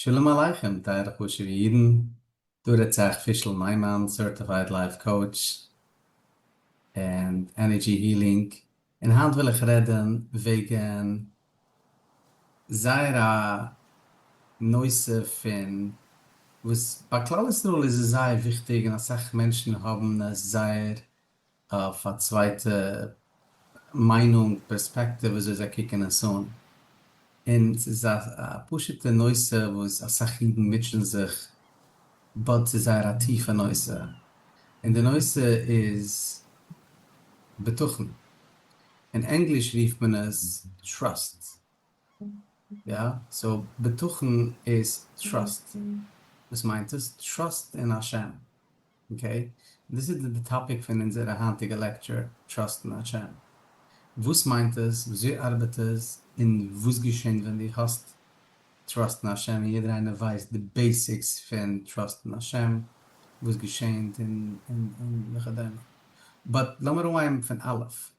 שלום עליכם טייערע חשוב'ע אידן, דא רעדט צו אייך פישל ניימאן, certified life coach and energy healing, און היינט וויל איך רעדן וועגן זייער א נושא פון וואס ביי כלל ישראל איז עס זייער וויכטיג און אסאך מענטשן האבן עס זייער אויף א צווייטע מיינונג, פערספעקטיוו וויאזוי זיי קוקן עס אן, און ס'איז א פשוט'ע נושא וואס אסאך אידן מוטשען זיך, but ס'איז זייער א טיפע נושא, און די נושא איז בטחון, אין ענגליש רופט מען עס trust, יא, so בטחון איז trust, וואס מיינט עס? trust אין השם. okay, דאס איז די topic פון אונזערע היינטיגע lecture, trust אין השם. וואס מיינט עס, וויאזוי ארבעט עס, און וואס געשענט ווען דו האסט trust אין השם, און יעדער איינער ווייסט די basics פון trust אין השם, וואס געשענט און וכדומה. but לאמיר אנהייבן פון אלף.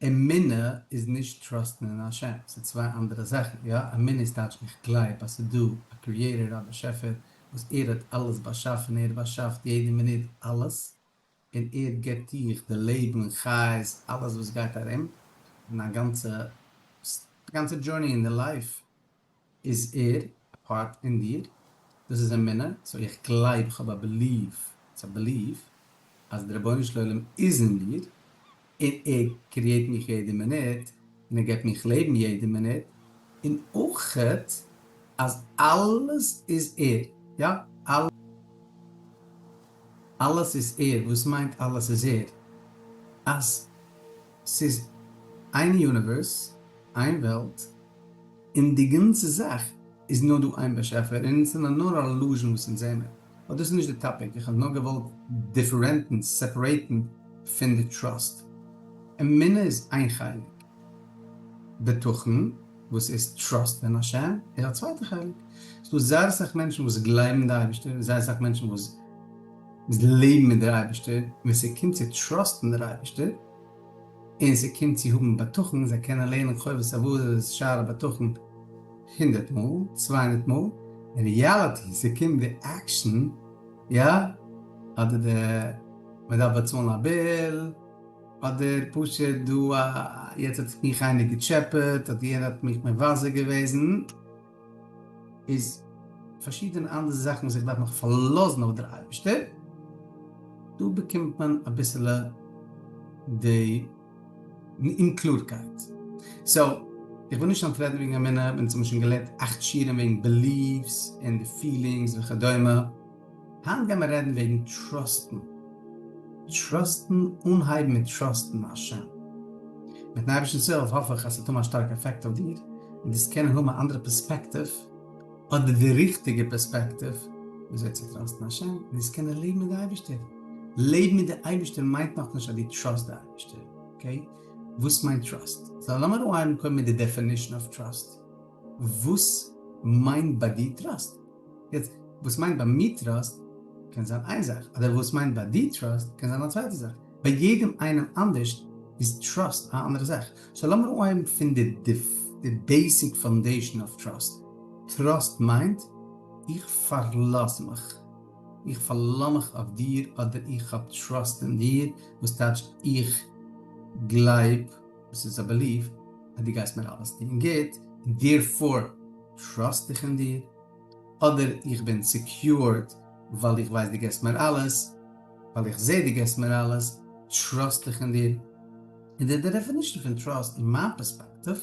אמונה איז נישט trust ן אין השם, ס'איז צוויי אנדערע זאכן, יא, אמונה איז טייטש איך גלייב אז ס'איז דא א creator א באשעפער וואס ער האט אלעס באשאפן, ער באשאפט יעדע מינוט אלעס, און ער גיבט דיך די לעבן, חיות, אלעס וואס גייט ארום, און דיין גאנצע גאנצע journey אין די life איז ער א part אין דיר, דאס איז אמונה, so איך גלייב, איך האב א belief, ס'איז א belief אז דער רבונו של עולם איז אין מיר, און ער create מיך יעדע מינוט, און ער געבט מיך לעבן יעדע מינוט, און אויכעט אז אלעס איז ער, יא, אלעס איז ער, וואס מיינט אלעס איז ער? אז ס'איז איין universe, איין וועלט, און די גאנצע זאך איז נאר דא איין באשעפער, און אונז זענען נאר א illusion וואס אונז זעמער. but דאס איז נישט די topic, איך האב נאר געוואלט different ן, separate ן פון די trust. אמונה איז איין חלק, בטחון וואס איז trust אין השם איז א צווייטע חלק. ס'דא זייער אסאך מענטשן וואס גלייבן אין די אייבערשטער, און זייער אסאך מענטשן וואס לעבן מיט דער אייבערשטער, און ווען ס'קומט צו trust ן דער אייבערשטער, און ס'קומט צו האבן בטחון, זיי קענען לערנען חובת הלבבות שער הבטחון הונדערט מאל, 200 מאל, אין reality ס'קומט די עקשן, יא, אדער די מ'דארף באצאלן א bill, אדער פשוט דא א יעצט האט מיך איינער געטשעפעט, אדער יענער האט מיך מבזה געוועזן, איז פארשידענע אנדערע זאכן וואס איך דארף מיך פארלאזן אויף דער אייבערשטער, דא באקומט מען אביסעלע די אומקלארקייט. so, איך וויל נישט היינט רעדן וועגן אמונה, אונז האבן שוין געלערנט אכט שיעורים וועגן beliefs און די feelings וכדומה, היינט גיימער רעדן וועגן trust ן. trust ן, אנהייבן מיט trust ן השם. מיטן אייבערשטנ'ס הילף האף איך אז ס'וועט האבן א שטארקע עפעקט אויף דיר, און דו'סט קענען האבן א אנדערע פערספעקטיוו, אדער די ריכטיגע פערספעקטיוו, וויאזוי צו trust ן השם, און דו'סט קענען לעבן מיט די אייבערשטער. לעבן מיט די אייבערשטער מיינט נאכנישט אז דו trust די אייבערשטער, okay? וואס מיינט trust? so לאמיר אנהייבן קודם מיט די definition of trust. וואס מיינט ביי דיר trust? יעצט, וואס מיינט ביי מיר trust קען זיין איין זאך, אדער וואס מיינט ביי דיר trust קען זיין א צווייטע זאך. ביי יעדעם איינעם אנדערש איז trust א אנדערע זאך. so לאמיר אנהייבן פון די די basic foundation of trust. trust מיינט איך פארלאז מיך. איך פארלאז מיך אויף דיר אדער איך האב trust אין דיר, וואס טייטש איך גלייב, וואס איז א belief, אז דו גייסט מיר אלעס טון גוט, therefore trust איך אין דיר, אדער איך בין secured ווייל איך ווייס דו געסט מיר אלעס, ווייל איך זע דו געסט מיר אלעס, trust איך אין דיר. און די definition פון trust אין מיין פערספעקטיוו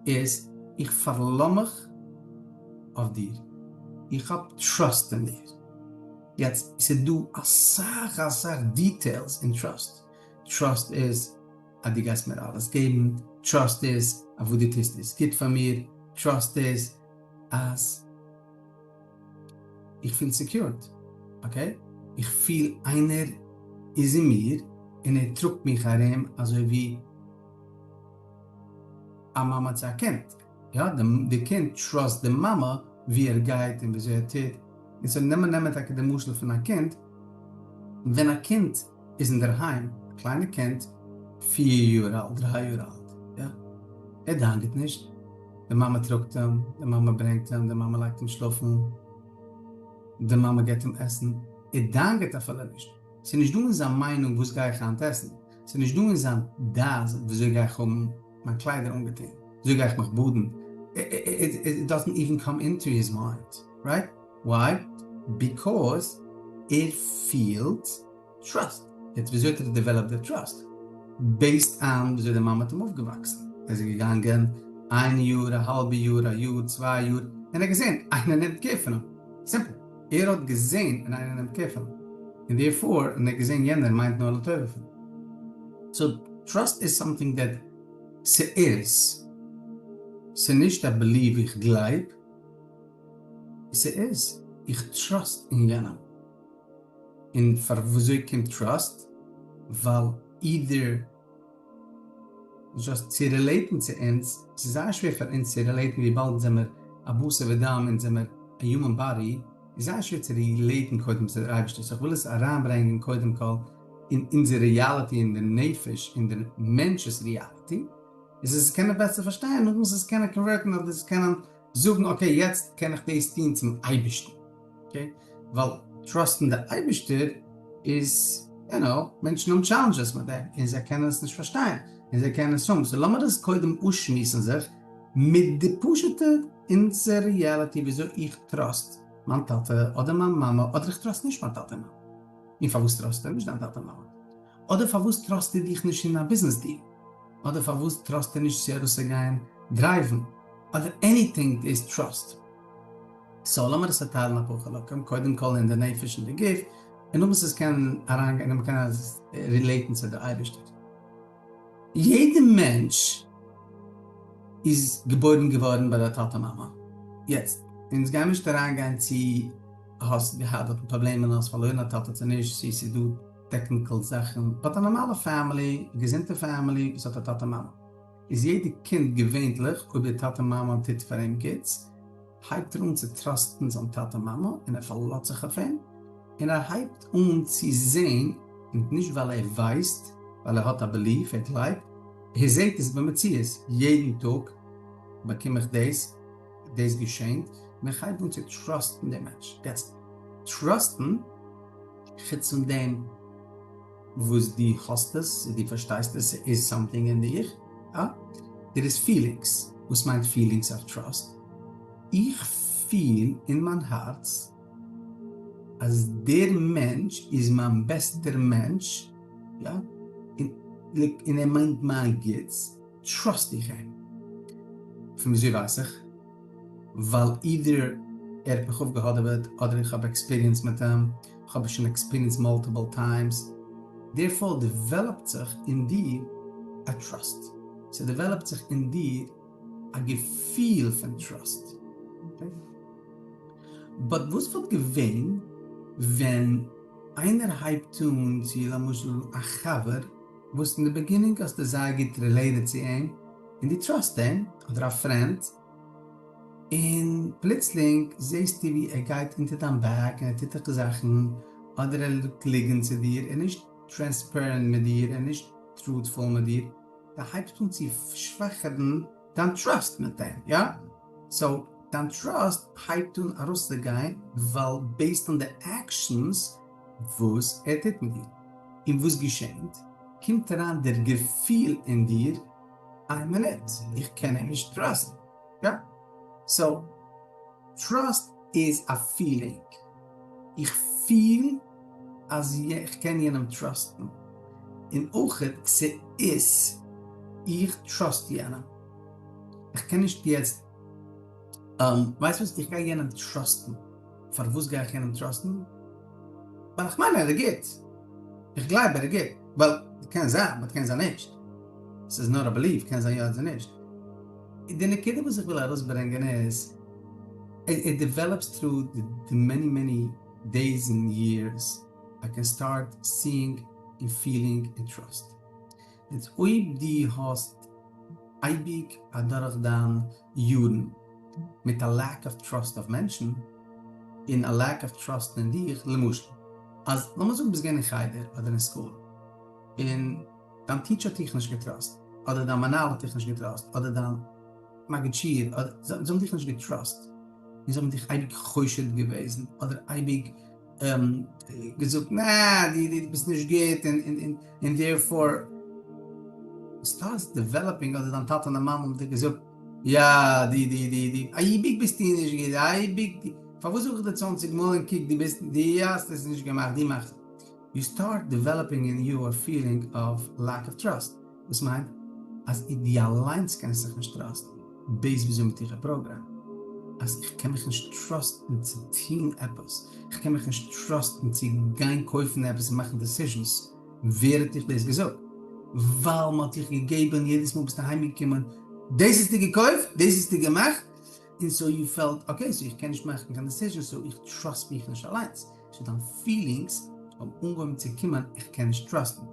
איז, איך פארלאז מיך אויף דיר, איך האב trust אין דיר. יעצט, ס'איז דא אסאך אסאך details אין trust. trust איז אז דו גייסט מיר אלעס געבן, trust איז אז וואס דו טוסט איז גוט פאר מיר, trust איז אז איך פיל secured, okay? איך פיל איינער איז אין מיר און ער טראגט מיך ארום אזוי ווי א מאמע צו א קינד, יא, די קינד trust די מאמע ווי ער גייט און וויאזוי ער טוט, און so נעמען נעמען טאקע די משל פון א קינד, ווען א קינד איז אינדערהיים, א קליינע קינד, פיר יאר אלט, דריי יאר אלט, יא, ער דאגה'ט נישט. די מאמע טראגט אים, די מאמע ברענגט אים, די מאמע לייגט אים שלאפן, די מאמע געבט אים עסן, ער דאגה'ט אפילו נישט, ס'איז נישט דא אין זיין מיינונג וואס גיי איך היינט עסן, ס'איז נישט דא אין זיין דעת וויאזוי גיי איך האבן מיין קליידער אנגעטון, וויאזוי גיי איך מיך באדן, it doesn't even come into his mind, right? Why? Because ער פילט trust. יעצט וויאזוי האט ער developed די trust? Based on וויאזוי די מאמע האט אים אויפגעוואקסן. ער איז געגאנגען איין יאר, א האלבע יאר, א יאר, צוויי יאר, און ער האט געזען איינער נעמט care פון אים. Simple. ער האט געזען און איינער נעמט care פון אים. און therefore, און ער האט געזען יענער מיינט נאר לטובה פון אים. So trust איז something that ס'איז. ס'נישט א belief איך גלייב. ס'איז. איך trust אין יענעם. און פארוואזוי קומט trust? ווייל either just צו relate ן צו אונז, ס'איז זייער שווער פאר אונז צו relate ן וויבאלד אונז זעמער א בשר ודם, אונז זעמער א human body, איז זייער שווער צו relate ן קודם צו דער אייבערשטער, so איך וויל עס אריינברענגען קודם כל אין אונזער reality אין די נפש אין די מענטש'ס reality, איז עס קענען בעסער פארשטיין נאכדעם עס קענען convert ן אדער עס קענען זאגן okay יעצט קען איך דאס טון צום אייבערשטן. Okay, ווייל trust ן די אייבישטער איז, you know, מענטשן האבן challenges מיט דעם, און זיי קענען עס נישט פארשטיין, און זיי קענען עס האבן, so לאמיר עס קודם אויסשמועסן זיך מיט די פשוטע אונזער reality וויאזוי איך trust מיין טאטע אדער מיין מאמע, אדער איך trust נישט מיין טאטע און מאמע, און פארוואס trust טו נישט דיין טאטע און מאמע, אדער פארוואס trust טו דיך נישט אין א ביזנעס deal, אדער פארוואס trust טו נישט צו ארויסצוגיין drive ן, אדער anything איז trust. So לאמיר עס צעטיילן אפאר חלקים, קודם כל אין די נפש און די גוף, און נאכדעם עס קען אריינגיין און מ'קען עס relate ן צו די אייבערשטער. יעדע מענטש איז געבוירן געווארן ביי די טאטע מאמע. יעצט, אונז גיימיר נישט אריינגיין צו האסט געהאט דארטן פראבלעמען, האסט פארלוירן א טאטע צו נישט, צו ס'איז דא technical זאכן, but א נארמאלע family, א געזונטע family וואס האט א טאטע מאמע, איז יעדע קינד געווענטליך אויב די טאטע מאמע טוט פאר אים גוטס, הייבט ער אן צו trust ן זיין טאטע מאמע און ער פארלאזט זיך אויף אים, און ער הייבט אן צו זען, און נישט ווייל ער ווייסט, ווייל ער האט א belief, ער גלייבט, ער זעט עס במציאות, יעדן טאג באקום איך דאס, דאס געשענט, און איך הייב אן צו trust ן דעם מענטש. יעצט, trust ן, חוץ פון דעם וואס דו האסט עס, דו פארשטייסט עס, ס'איז something אין דיך, יא, דער איז feelings. וואס מיינט feelings אוו trust? איך פיל אין מיין הארץ אז דער מענטש איז מיין בעסטער מענטש, יא, און ער מיינט מיין גוטס, trust איך אים. פון וויאזוי ווייס איך? ווייל either ער האט מיך אויפגעהאדעוועט אדער איך האב experience מיט אים, איך האב עס שוין experienced multiple times, therefore develop ט זיך אין דיר א trust, ס' develop ט זיך אין דיר א געפיל פון trust. But וואס וואלט געווען ווען איינער הייבט אן צו למשל א חבר וואס אין די beginning האסטו זייער גוט related צו אים און דו trust אים, אדער א friend, און פלוצלינג זעסטו ווי ער גייט אונטער דיין back און ער טוט דיך זאכן, אדער ער זאגט ליגנט צו דיר, ער איז נישט transparent מיט דיר, ער איז נישט truthful מיט דיר, דו הייבסט אן צו שוואכערן דיין trust מיט אים, יא? So דיין trust הייבט אן ארויסצוגיין ווייל based on די actions וואס ער טוט מיט דיר. און וואס געשענט? קומט אריין דער געפיל אין דיר, איין מינוט, איך קען אים נישט trust ן. יא? So trust איז א feeling. איך פיל אז איך קען יענעם trust ן. און אויכעט ס'איז איך trust יענעם. איך קען נישט יעצט, ווייסט וואס, איך גיי יענעם trust ן. פארוואס גיי איך יענעם trust ן? ווייל איך מיין ער איז גוט. איך גלייב ער איז גוט. Well, קען זיין, but קען זיין נישט. ס'איז נאר א belief, קען זיין יא אדער נישט. די נקודה וואס איך וויל ארויסברענגען איז, it develops through the many many days and years, I can start seeing און feeling און trust. יעצט אויב דו האסט אייביג אדורך דיין יארן מיט א lack of trust אויף מענטשן, און א lack of trust אין דיך, למשל אז לאמיר זאגן ביסט געווען אין חדר אדער אין school און דיין teacher האט דיך נישט גע trust, אדער דיין מנהל האט דיך נישט גע trust, אדער דיין. מגיד שיעור, אדער זיי האבן דיך נישט געטראסט, און זיי האבן דיך אייביג חושד געוועזן, אדער אייביג געזאגט נע דו ביסט נישט גוט און therefore starts developing אדער דיין טאטע און דיין מאמע האבן דיר געזאגט יא דו דו דו דו אייביג ביסטו נישט גוט אייביג פארוואס זאג איך דיר צוואנציג מאל און קוק דו ביסט דו האסט עס נישט געמאכט דו מאכסט you start developing in you a feeling of lack of trust וואס מיינט אז דו אליינס קענסט זיך נישט טראסטן, based וויאזוי מ'טוט א פראגראם, אז איך קען מיך נישט טראסטן צו טון עפעס, איך קען מיך נישט טראסטן צו גיין קויפן עפעס און מאכן decisions, ווער האט דיך דאס געזאגט? ווייל מ'האט דיך געגעבן יעדעס מאל ביסטו אהיימגעקומען, דאס האסטו געקויפט, דאס האסטו געמאכט, און so you felt okay, so איך קען נישט מאכן קיין decisions, so איך trust מיך נישט אליינס. so דיין feelings האבן אנגעהויבן צו קומען איך קען נישט טראסטן.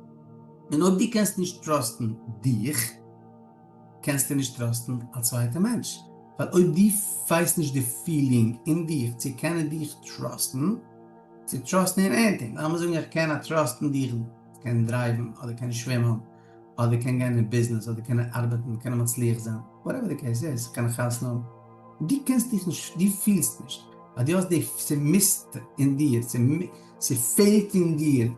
און אויב דו קענסט נישט טראסטן דיך, קענסטו נישט טראסטן א צווייטע מענטש. ווייל אויב דו ווייסט נישט די feeling אין דיך צו קענען דיך טראסטן, צו טראסטן אין anything, לאמיר זאגן איך קען א טראסטן דיך קען דרייוון אדער קען שווימען אדער קען גיין אין ביזנעס אדער קענען ארבעטן קענען מצליח זיין, whatever די case איז, קענען חתונה האבן, דו קענסט דיך נישט, דו פילסט נישט אז דו האסט די, ס'מיסט אין דיר, ס'פעלט אין דיר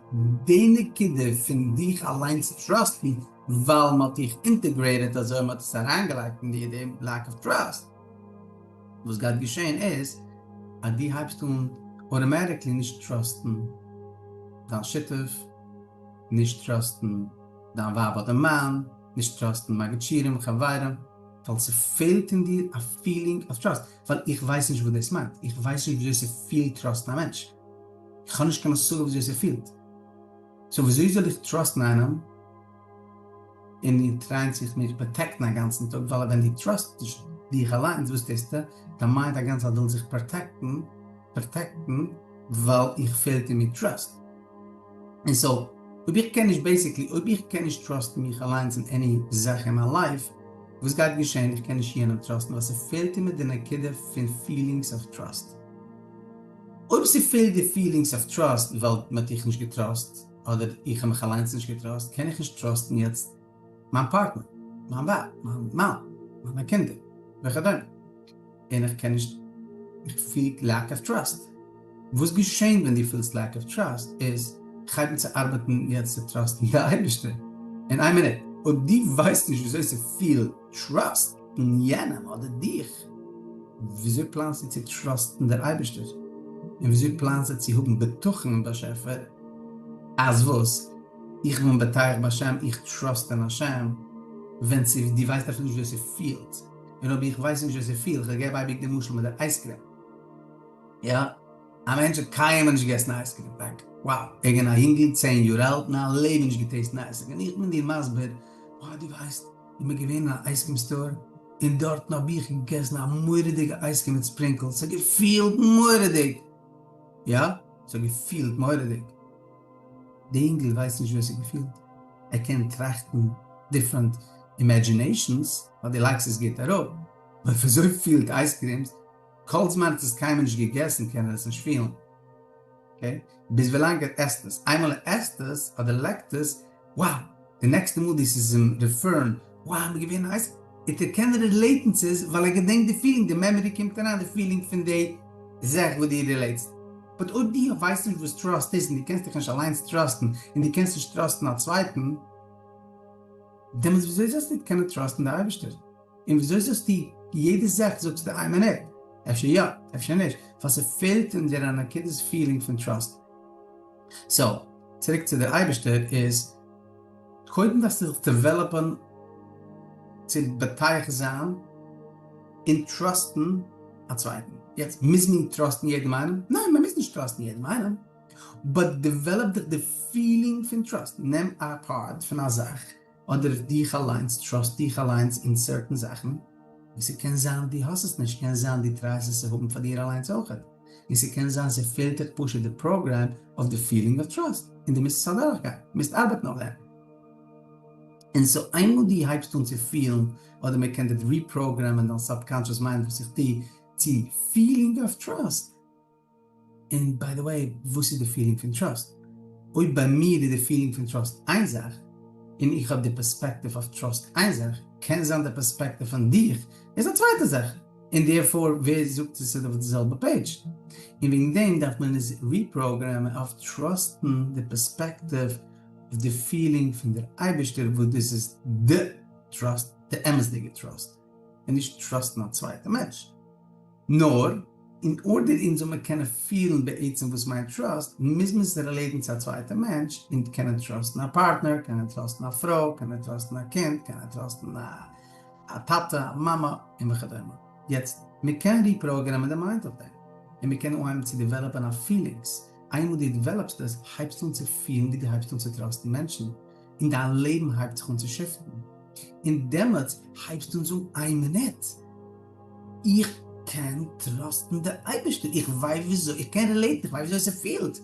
די נקודה פון דיך אליינס טראסטן, ווייל מ'האט דיך integrated אזוי, מ'האט עס אריינגעלייגט אין דיר די lack of trust. וואס גייט געשען איז אז דו הייבסט אן automatically נישט טראסטן דיין שותף, נישט טראסטן דיין ווייב אדער מאן, נישט טראסטן מגיד שיעורים, חברים, ווייל ס'פעלט אין דיר א feeling of trust, ווייל איך ווייס נישט וואס דאס מיינט, איך ווייס נישט וויאזוי ס'פילט טראסטן א מענטש, איך האב נישט קיין השגה וויאזוי ס'פילט, so וויאזוי זאל איך טראסטן איינעם און איר טרייען זיך מיך פראטעקטן א גאנצן טאג, ווייל ווען דו טראסט נישט דיך אליינס וואס טוסטו? דיין mind א גאנצע צייט וויל זיך פראטעקטן, פראטעקטן ווייל איך פעלט אין מיר trust. און so אויב איך קען נישט basically אויב איך קען נישט טראסטן מיך אליינס אין any זאך אין מיין life, וואס גייט געשען? איך קען נישט יענעם טראסטן ווייל ס'פעלט אין מיר די נקודה פון feelings of trust. אויב ס'פעלט די feelings of trust ווייל מ'האט דיך נישט געטראסט, אדער איך האב מיך אליינס נישט געטראסט, קען איך נישט טראסטן יעצט מיין פארטנער, מיין ווייב, מיין מאן, מיינע קינדער, וכדומה. און איך קען נישט, איך פיל lack of trust. וואס געשענט ווען דו פילסט lack of trust איז, איך הייב אן צו ארבעטן יעצט צו טראסטן די אייבערשטער. און איין מינוט, אויב דו ווייסט נישט וויאזוי ס'פילט trust ן יענעם אדער דיך, וויאזוי פלאנסטו צו טראסטן דער אייבערשטער? און וויאזוי פלאנסטו צו האבן בטחון אין באשעפער אז וואס? איך בין בוטח בהשם, איך trust אין השם, ווען צו דו ווייסט אפילו נישט וויאזוי ס'פילט. און אויב איך ווייס נישט וויאזוי ס'פילט, איך געב אייביג די משל מיט די ice cream. יא, א מענטש האט קיינמאל נישט געגעסן ice cream, like wow, איך בין א יונגל צען יאר אלט, מיין לעבן נישט געטעיסט ice cream, איך בין דיר מסביר, wow דו ווייסט, איך בין געווען אין א ice cream store, און דארטן האב איך געגעסן א מורא'דיגע ice cream מיט sprinkles, ס'האט געפילט מורא'דיג! יא, ס'האט געפילט מורא'דיג. די אינגל ווייסט נישט ווי עס האט געפילט, ער קען טראכטן different imaginations, ווייל דו לייגסט עס גוט אראפ, אבער וויאזוי פילט ice creams, כל זמן ער האט עס קיינמאל נישט געגעסן קען ער עס נישט פילן, okay? ביז ווילאנג ער עסט עס, איינמאל ער עסט עס אדער לעקט עס, wow! די נעקסטע מאל דו עס אים רעפערן, wow כ'בין געווען הייס, וועט ער קענען רילעיטן צו עס ווייל ער געדענקט די feeling, די memory קומט אריין, די feeling פון די זאך וואס דו רילעיטסט. but אויב דו ווייסט נישט וואס trust איז און דו קענסט דיך נישט אליינס טראסטן און דו קענסט נישט טראסטן א צווייטן, דעמאלטס וויאזוי זאלסטו קענען טראסטן די אייבערשטער? און וויאזוי זאלסטו יעדע זאך זאגסטו איין מינוט, אפשר יא, אפשר נישט, ווייל ס'פעלט אין דיר א נקודת feeling פון trust. so, צוריק צו דער אייבערשטער איז, קודם דארפסטו זיך דעוועלאפען צו בוטח זיין און טראסטן א צווייטן. יעצט, מוז מען טראסטן יעדעם איינעם? ניין, מען מוז נישט טראסטן יעדעם איינעם, but develop דיך די feeling פון trust, נעם א part פון א זאך, אדער דיך אליינס, trust דיך אליינס אין certain זאכן, און ס'קען זיין דו האסט עס נישט, קען זיין דו טרייסט עס צו האבן פאר דיר אליינס אויכעט, און ס'קען זיין ס'פעלט דיך פשוט די program אויף די feeling of trust, און דו מוזט עס אדורכגיין, מוזט ארבעטן אויף דעם. און so איינמאל דו הייבסט אן צו פילן, אדער מען קען דיך ריפראגרעמען דיין subconscious mind וואס איך טו, צו feeling of trust, און by the way וואס איז די feeling פון trust? אויב ביי מיר איז די feeling פון trust איין זאך. און איך האב די פערספעקטיוו אויף trust איין זאך, קען זיין די פערספעקטיוו פון דיך איז א צווייטע זאך, און therefore ווער זאגט עס איז אויף די זעלבע page? און וועגן דעם דארף מען עס ריפראגרעמען אויף טראסטן די פערספעקטיוו אויף די feeling פון דער אייבערשטער וואס דאס איז די trust, די אמת'דיגע trust, און נישט טראסטן א צווייטע מענטש. נאר אין order אונז זאל מען קענען פילן בעצם וואס מיינט trust, מוז מען עס רעלעיטן צו א צווייטע מענטש, און קענען טראסטן א פארטנער, קענען טראסטן א פרוי, קענען טראסטן א קינד, קענען טראסטן א טאטע, א מאמע, און וכדומה. יעצט, מען קען ריפראגרעמען די mind אויף דעם, און מען קען אנהייבן צו דעוועלאפען א feelings, איינמאל דו דעוועלאפסט עס, הייבסטו אן צו פילן ווי דו הייבסט אן צו טראסטן מענטשן, און דיין לעבן הייבט זיך אן צו שיפטן, און דעמאלטס הייבסטו אן זאגן איין מינוט, איך קען טראסטן די אייבערשטער, איך ווייס וויאזוי, איך קען רילעיטן, איך ווייס וויאזוי ס'פילט.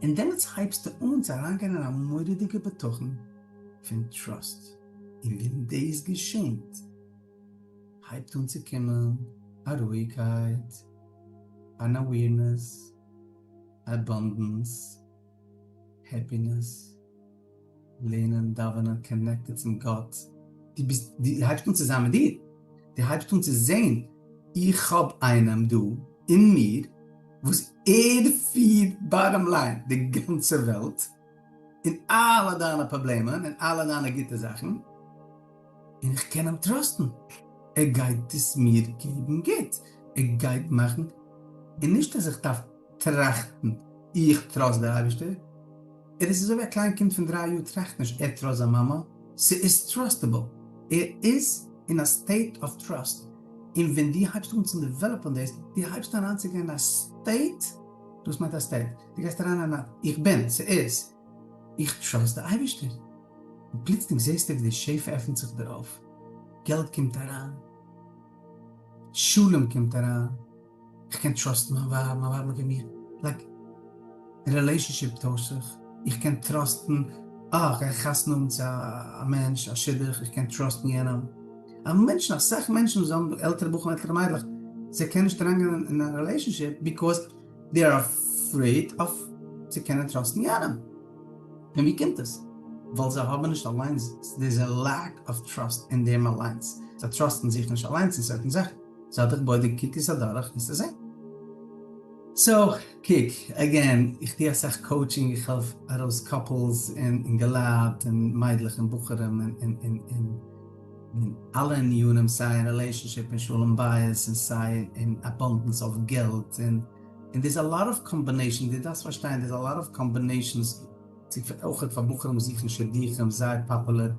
און דעמאלטס הייבסטו אן צו אריינגיין אין א מורא'דיגע בטחון פון trust, און ווען דאס געשענט הייבט אן צו קומען א רואיגקייט, אן awareness, abundance, happiness, לערנען, דאווענען, connected צום גאט, דו ביסט, דו הייבסט אן צו זיין מיט דיר, דו הייבסט אן צו זען, איך האב איינעם דא אין מיר וואס ער פירט bottom line די גאנצע וועלט, און אלע דיינע פראבלעמען און אלע דיינע גוטע זאכן, און איך קען אים טראסטן, ער גייט עס מיר געבן גוט, ער גייט מאכן, און נישט אז איך דארף טראכטן, איך טראסט דער אייבערשטער, ער איז אזוי ווי א קליין קינד פון דריי יאר טראכט נישט ער טראסט זיין מאמע, ס'איז trustable, ער איז אין א state of trust, און ווען דו הייבסט אן צו דעוועלאפען דאס, דו הייבסט אן אריינצוגיין אין א state, דאס מיינט א state, דו גייסט אריין אין א איך בין, ס'איז, איך טראסט די אייבערשטער, און פלוצלינג זעסטו ווי די שפע עפנט זיך דיר אויף, געלט קומט אריין, שלום קומט אריין. איך קען טראסטן מיין ווייב, מיין ווייב מיט מיר, like די relationship טוישט זיך, איך קען טראסטן, אה איך גיי חתונה האבן צו א מענטש, א שידוך, איך קען טראסטן יענעם, א מענטשן, אסאך מענטשן וואס האבן עלטערע בחורים עלטערע מיידלעך, זיי קענען נישט אריינגיין אין א relationship because they are afraid of צו קענען טראסטן יענעם, פון ווי קומט עס? ווייל זיי האבן נישט אליינס, there is a lack of trust אין דעם אליינס, זיי טראסטן זיך נישט אליינס אין certain זאכן. זיי דיך בודק קוק עס אדורך וועסטו זען. so קוק, again, איך טוה אסאך coaching, איך העלף ארויס couples און אינגעלייט און מיידלעך און בחורים און און און אלע ענינים סיי אין relationship און שלום בית און סיי אין abundance אויף געלט און און there's a lot of combination, דו דארפסט פארשטיין there's a lot of combinations אויכעט פאר בחורים וואס זוכן שידוכים, זייער פאפולער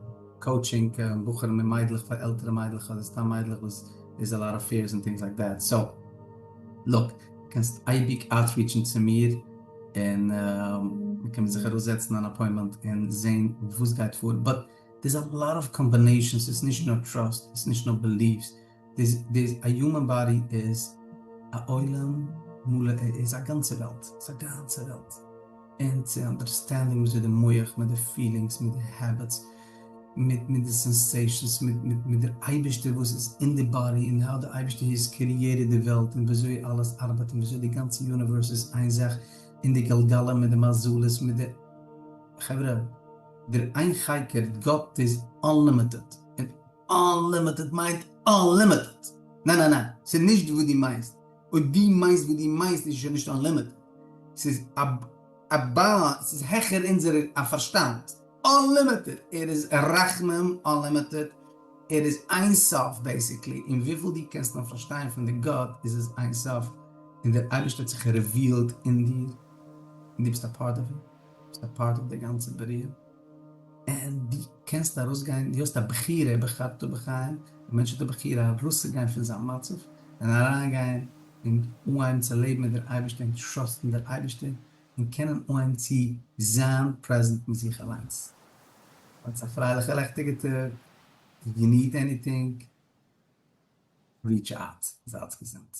coaching בחורים און מיידלעך פאר עלטערע מיידלעך אדער סתם מיידלעך וואס there's a lot of fears און things like that, so look, קענסט אייביג אוטריטשן צו מיר און מ'קען זיך אראפזעצן אן appointment און זעהן וואס גייט פאר, but there's a lot of combinations, ס'איז נישט נאר trust, ס'איז נישט נאר beliefs, there's א human body איז א עולם מלא, איז א גאנצע וועלט, ס'איז א גאנצע וועלט. און צו understanding וויאזוי די מח מיט די feelings מיט די habits מיט מיט די sensations מיט מיט מיט דער אייבערשטער וואס איז אין די body און how די אייבערשטער has created די וועלט און וויאזוי אלעס ארבעט און וויאזוי די גאנצע universe איז איין זאך און די גלגלים מיט די מזלות מיט די חברה דער איין חקר גאט איז unlimited און unlimited מיינט unlimited ניין ניין ניין ס'איז נישט וואס דו מיינסט אויב דו מיינסט וואס דו מיינסט איז שוין נישט unlimited, ס'איז א ב ס'איז העכער אונזער א פארשטאנד, unlimited, ער איז רחמים unlimited, ער איז אין סוף basically, און וויפיל דו קענסט נאר פארשטיין פון די גאט איז עס אין סוף, און דער אייבערשטער האט זיך revealed אין דיר, און דו ביסט א part of אים, ביסט א part of די גאנצע בריאה. און דו קענסט ארויסגיין, דו האסט א בחירה, בחרת בחיים, א מענטש האט א בחירה ארויסצוגיין פון זיין מצב און אריינגיין און אנהייבן צו לעבן מיט דער אייבערשטער און טראסטן דער אייבערשטער און קענען אנהייבן צו זיין present מיט זיך אליינס. האטס א פרייליכע לעכטיגע טאג, if you need anything reach out, זייטס געזונט.